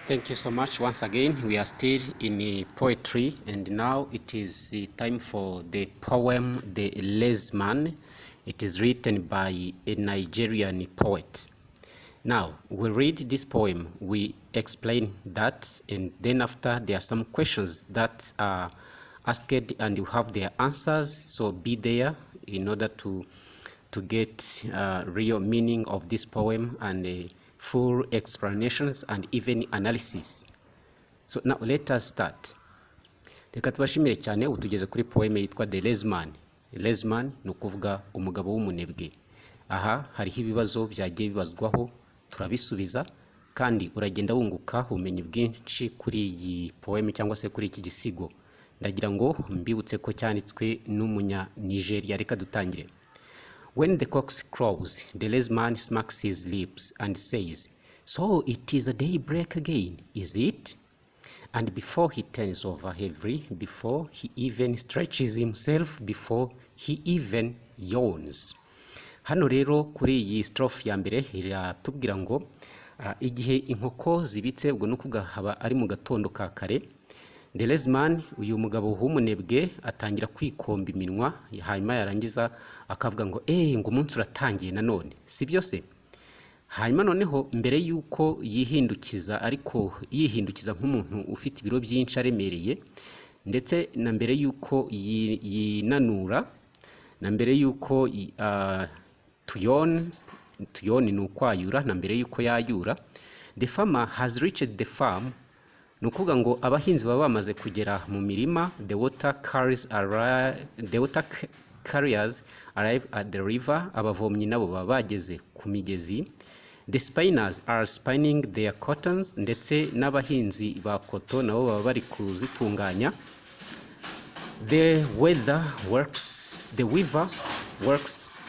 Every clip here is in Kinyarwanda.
Thank you so much once again. We are still in poetry, and now it is the time for the poem "The Lazy Man." It is written by a Nigerian poet. Now, we read this poem, we explain that, and then after there are some questions that are asked and you have their answers. So be there in order to get real meaning of this poem and full explanations and even analysis. So now let us start. Reka tubashimire cyane. Ubu tugeze kuri poème yitwa "The Lazy Man." Lazy Man ni ukuvuga umugabo w'umunebwe. Aha hariho ibibazo byagiye bibazwaho, turabisubiza, kandi uragenda wunguka ubumenyi bwinshi kuri iyi poème cyangwa se kuri iki gisigo. Ndagira ngo mbibutse ko cyanditswe n'umunya Nigeria. Reka dutangire. When the cock crows, the lazy man smacks his lips and says, "So it is a daybreak again, is it?" And before he turns over heavily, before he even stretches himself, before he even yawns. Hano rero kuri iyi strophe ya mbere iratubwira ngo igihe inkoko zibitse, ubwo ni ukuvuga haba ari mu gatondo ka kare, the lazy man, uyu mugabo w'umunebwe, atangira kwikomba iminwa, hanyuma yarangiza akavuga ngo ngo umunsi uratangiye nanone, si byo se? Hanyuma noneho mbere y'uko yihindukiza, ariko yihindukiza nk'umuntu ufite ibiro byinshi aremereye, ndetse na mbere y'uko yinanura, na mbere y'uko to yawn, to yawn ni ukwayura, na mbere y'uko yayura, the farmer has reached the farm, ni ukuvuga ngo abahinzi baba bamaze kugera mu mirima, the water carriers arrive at the river, abavomyi nabo baba bageze ku migezi, the spinners are spinning their cottons, ndetse n'abahinzi ba coton nabo baba bari kuzitunganya, the weaver works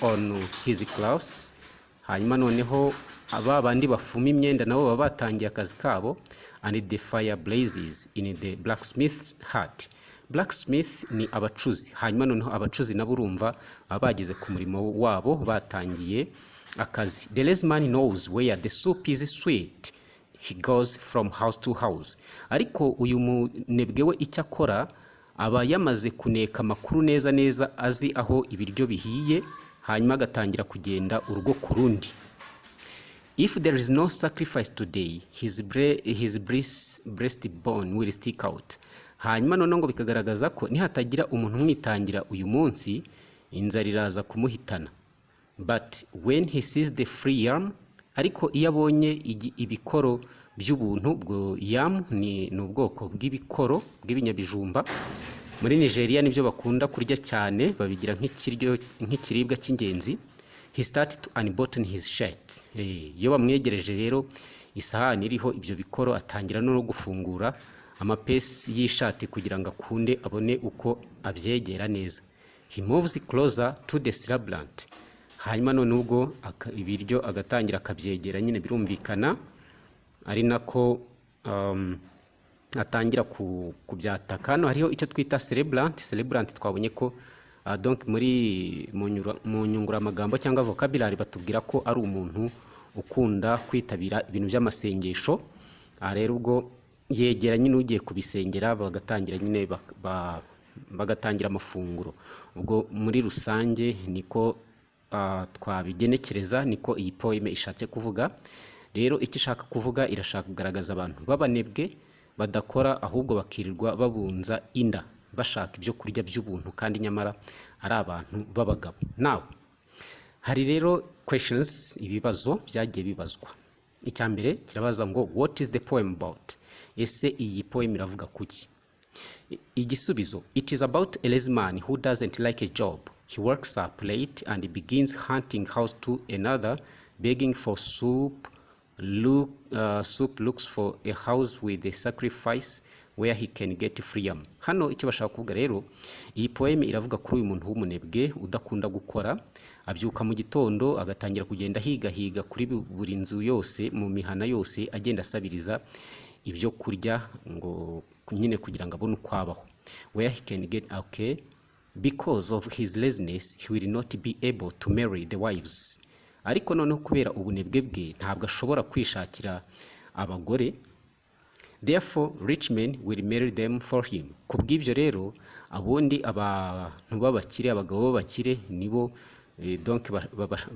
on his clothes, hanyuma noneho aba bandi bafuma imyenda nabo baba batangiye akazi kabo, and the fire blazes in the blacksmith's heart. Blacksmith ni abacuzi. Hanyuma noneho abacuzi nabo urumva baba bageze ku murimo wabo, batangiye akazi. The lazy man knows where the soup is sweet. He goes from house to house. Ariko uyu munebwe we icyo akora, aba yamaze kuneka amakuru neza neza, azi aho ibiryo bihiye, hanyuma agatangira kugenda urugo ku rundi. If there is no sacrifice today, his breastbone will stick out. Hanyuma noneho ngo bikagaragaza ko nihatagira umuntu umwitangira uyu munsi, inzara iraza kumuhitana. But when he sees the free yam, ariko iyo abonye ibikoro by'ubuntu, ubwo yam ni ubwoko bw'ibikoro bw'ibinyabijumba. Muri Nigeria nibyo bakunda kurya cyane, babigira nk'ikiryo, nk'ikiribwa cy'ingenzi. He start to unbutton his shirt. Iyo bamwegereje rero isahani iriho ibyo bikoro, atangira no gufungura amapesi y'ishati kugira ngo akunde abone uko abyegera neza. He moves closer to the celebrant. Hanyuma none ubwo ibiryo agatangira akabyegera nyine, birumvikana, ari nako atangira kubyataka. Hano hariho icyo twita celebrant. Celebrant twabonye ko donc muri mu nyunguramagambo cyangwa vocabulary batubwira ko ari umuntu ukunda kwitabira ibintu by'amasengesho. Aha rero ubwo yegera nyine ugiye kubisengera, bagatangira nyine bagatangira amafunguro. Ubwo muri rusange niko twabigenekereza, niko iyi poème ishatse kuvuga. Rero icyo ishaka kuvuga, irashaka kugaragaza abantu b'abanebwe badakora, ahubwo bakirirwa babunza inda bashaka ibyo kurya by'ubuntu, kandi nyamara ari abantu b'abagabo. Nawe hari rero questions, ibibazo byagiye bibazwa. Icya mbere kirabaza ngo: "What is the poem about?" Ese iyi poem iravuga kuki? Igisubizo: it is about a lazy man who doesn't like a job. He wakes up late and begins hunting house to another, begging for soup. Soup looks for a house with a sacrifice where he can get freedom. Hano icyo bashaka kuvuga rero, iyi poem iravuga kuri uyu muntu w'umunebwe udakunda gukora, abyuka mu gitondo agatangira kugenda ahigahiga kuri buri nzu yose, mu mihana yose, agenda asabiriza ibyo kurya ngo nyine kugira ngo abone uko abaho. Where he can get, okay, Because of his laziness, he will not be able to marry the wives. Ariko noneho kubera ubunebwe bwe, ntabwo ashobora kwishakira abagore. Therefore, rich men will marry them for him. Ku bw'ibyo rero, abundi abantu b'abakire, abagabo b'abakire nibo donc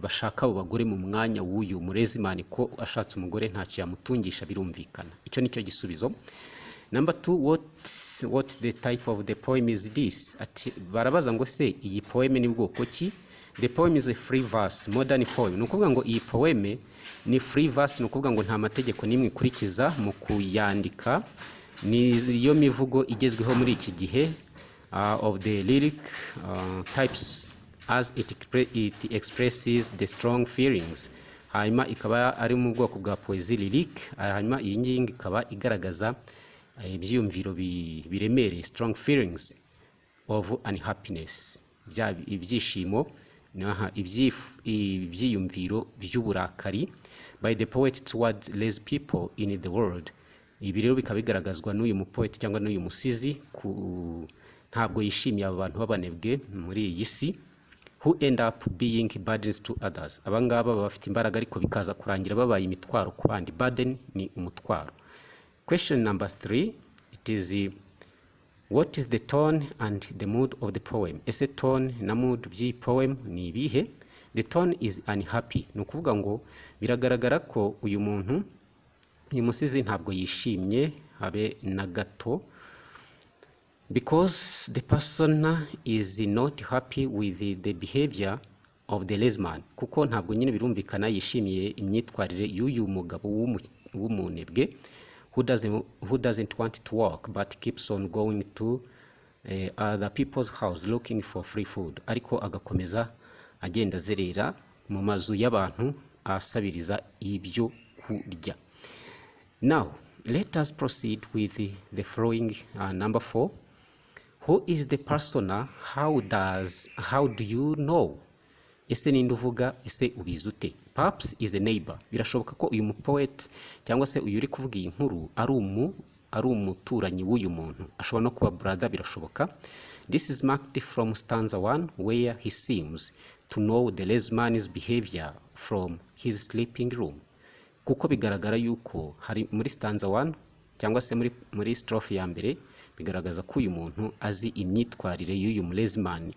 bashaka abo bagore mu mwanya w'uyu mu lazy man, ko ashatse umugore ntacyo yamutungisha, birumvikana. Icyo nicyo gisubizo. Number two, what the type of the poem is this? Ati barabaza ngo se iyi poem ni bwoko ki? The poem is a free verse modern poem. Ni ukuvuga ngo iyi poem ni free verse, ni ukuvuga ngo nta mategeko n'imwe ikurikiza mu kuyandika, ni yo mivugo igezweho muri iki gihe, of the lyric types, as it expresses the strong feelings. Hanyuma ikaba ari mu bwoko bwa poésie lyrique. Hanyuma iyi ngiyi ikaba igaragaza ibyiyumviro biremereye, strong feelings of unhappiness, bya ibyishimo naha ibyiyumviro by'uburakari by the poet towards less people in the world. Ibi rero bikaba bigaragazwa n'uyu mupoet cyangwa n'uyu musizi ku ntabwo yishimiye aba bantu b'abanebwe muri iyi si, who end up being burdens to others. Aba ngaba baba bafite imbaraga, ariko bikaza kurangira babaye imitwaro ku bandi. Burden ni umutwaro. Question number three, it is what is the tone and the mood of the poem? Ese tone na mood by'iyi poem ni ibihe? The tone is unhappy. Ni ukuvuga ngo biragaragara ko uyu muntu, uyu musizi, ntabwo yishimye habe na gato, because the person is not happy with the behavior of the lazy man, kuko ntabwo nyine birumvikana yishimiye imyitwarire y'uyu mugabo w'umunebwe, who doesn't want to work but keeps on going to other people's house looking for free food, ariko agakomeza agenda azerera mu mazu y'abantu asabiriza ibyo kurya. Now let us proceed with the following, number four. Who is the persona? How do you know? Ese ninde uvuga? Ese ubizi ute? Perhaps is a neighbor. Birashoboka ko uyu mupoet cyangwa se uyu uri kuvuga iyi nkuru ari umuturanyi w'uyu muntu. Ashobora no kuba brother, birashoboka. This is marked from stanza 1, where he seems to know the lazy man's behavior from his sleeping room, kuko bigaragara yuko hari muri stanza 1 cyangwa se muri strophe ya mbere, bigaragaza ko uyu muntu azi imyitwarire y'uyu mu lazy man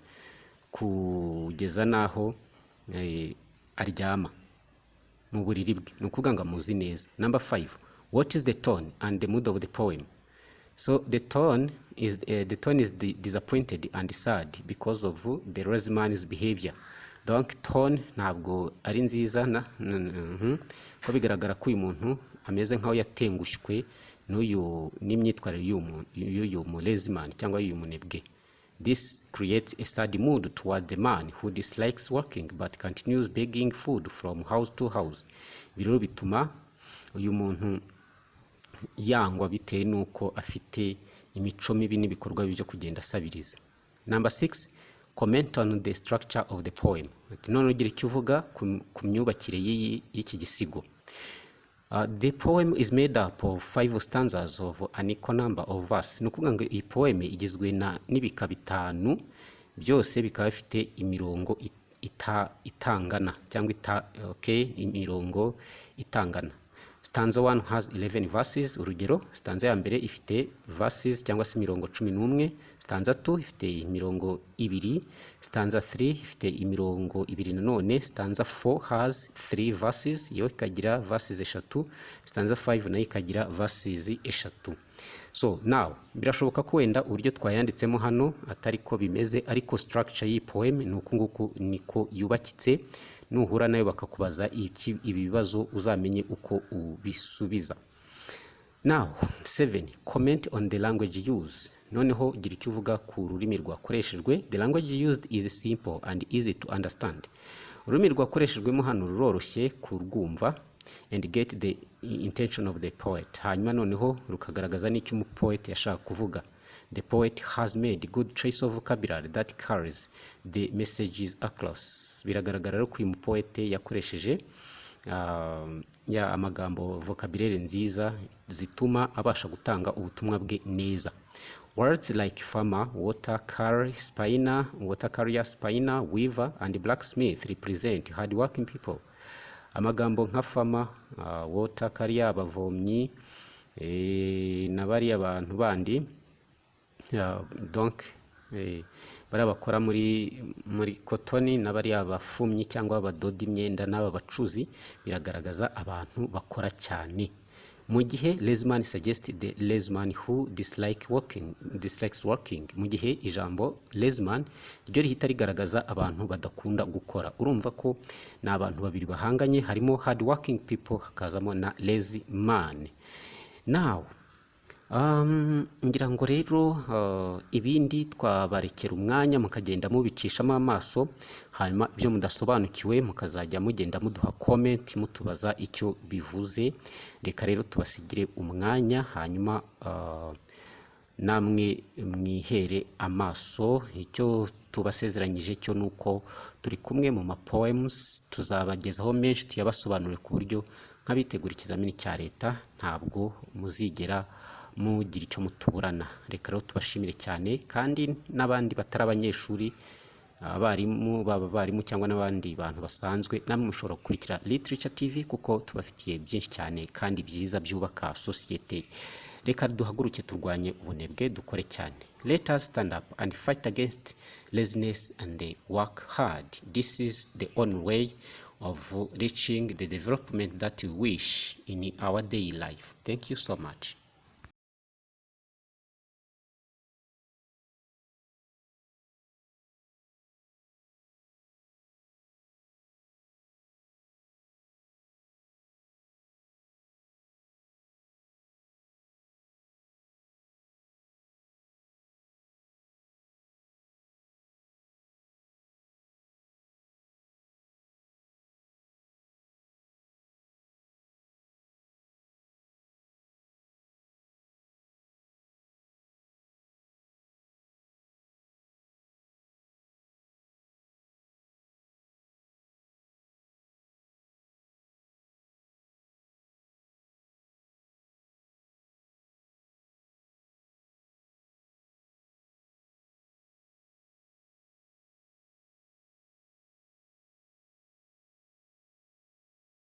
kugeza n'aho aryama mu buriri bwe. Ni ukuvuga ngo amuzi neza. Number five, what is the tone and the mood of the poem? So the tone is disappointed and sad because of the lazy man's behavior. Donc tone ntabwo ari nziza na ko bigaragara ko uyu muntu ameze nkaho yatengushywe n'uyu n'imyitwarire y'uyu mu lazy man cyangwa y'uyu munebwe. This creates a sad mood toward the man who dislikes working but continues begging food from house to house. Ibi rero bituma uyu muntu yangwa bitewe n'uko afite imico mibi n'ibikorwa bibi byo kugenda asabiriza. Number six, comment on the structure of the poem. Ati none ugira icyo uvuga ku myubakire y'iki gisigo. The poem is made up of five stanzas of an equal number of verse. Ni ukuvuga ngo iyi poem igizwe na n'ibika bitanu, byose bikaba bifite imirongo itangana cyangwa okay, imirongo itangana. Stanza 1 has 11 verses. Urugero, stanza ya mbere ifite verses cyangwa se imirongo 11, stanza 2 ifite imirongo ibiri, stanza 3 ifite imirongo ibiri nanone, stanza 4 has 3 verses, yo ikagira verses eshatu, stanza 5 nayo ikagira verses eshatu. So now birashoboka ko wenda uburyo twayanditsemo hano atari ko bimeze, ariko structure y'iyi poem ni uku nguku niko yubakitse. Nuhura nayo bakakubaza ibi bibazo, uzamenye uko ubisubiza. Now seven, comment on the language use. Noneho gira icyo uvuga ku rurimi rwakoreshejwe. The language used is simple and easy to understand. Ururimi rwakoreshejwemo hano ruroroshye kurwumva and get the intention of the poet. Hanyuma noneho rukagaragaza n'icyo umupoet yashaka kuvuga. The poet has made good choice of vocabulary that carries the messages across. Biragaragara rero ko uyu mupoet yakoresheje ya amagambo, vocabulary nziza zituma abasha gutanga ubutumwa bwe neza. Words like farmer, water carrier, spinner, water carrier, spinner, weaver and blacksmith represent hardworking people. Amagambo nka farmer, water carrier, abavomyi, na bariya bantu bandi, donc bariya bakora muri cotton, na bariya bafumyi cyangwa badoda imyenda, n'aba bacuzi, biragaragaza abantu bakora cyane, mu gihe lazy man suggest the lazy man who dislike working, dislikes working. Mu gihe ijambo lazy man ryo rihita rigaragaza abantu badakunda gukora. Urumva ko ni abantu babiri bahanganye, harimo hard working people, hakazamo na lazy man. Now, ngira ngo rero ibindi twabarekera umwanya mukagenda mubicishamo amaso, hanyuma ibyo mudasobanukiwe mukazajya mugenda muduha comment mutubaza icyo bivuze. Reka rero tubasigire umwanya, hanyuma namwe mwihere amaso. Icyo tubasezeranyije cyo ni uko turi kumwe mu ma poems, tuzabagezaho menshi, tuyabasobanurire ku buryo nk'abitegura ikizamini cya leta ntabwo muzigera mugira icyo mutuburana. Reka rero tubashimire cyane, kandi n'abandi batari abanyeshuri, abarimu, baba abarimu cyangwa n'abandi bantu basanzwe, namwe mushobora gukurikira Literature TV kuko tubafitiye byinshi cyane kandi byiza byubaka sosiyete. Reka duhaguruke turwanye ubunebwe, dukore cyane. Let us stand up and fight against laziness and work hard. This is the only way of reaching the development that we wish in our daily life. Thank you so much.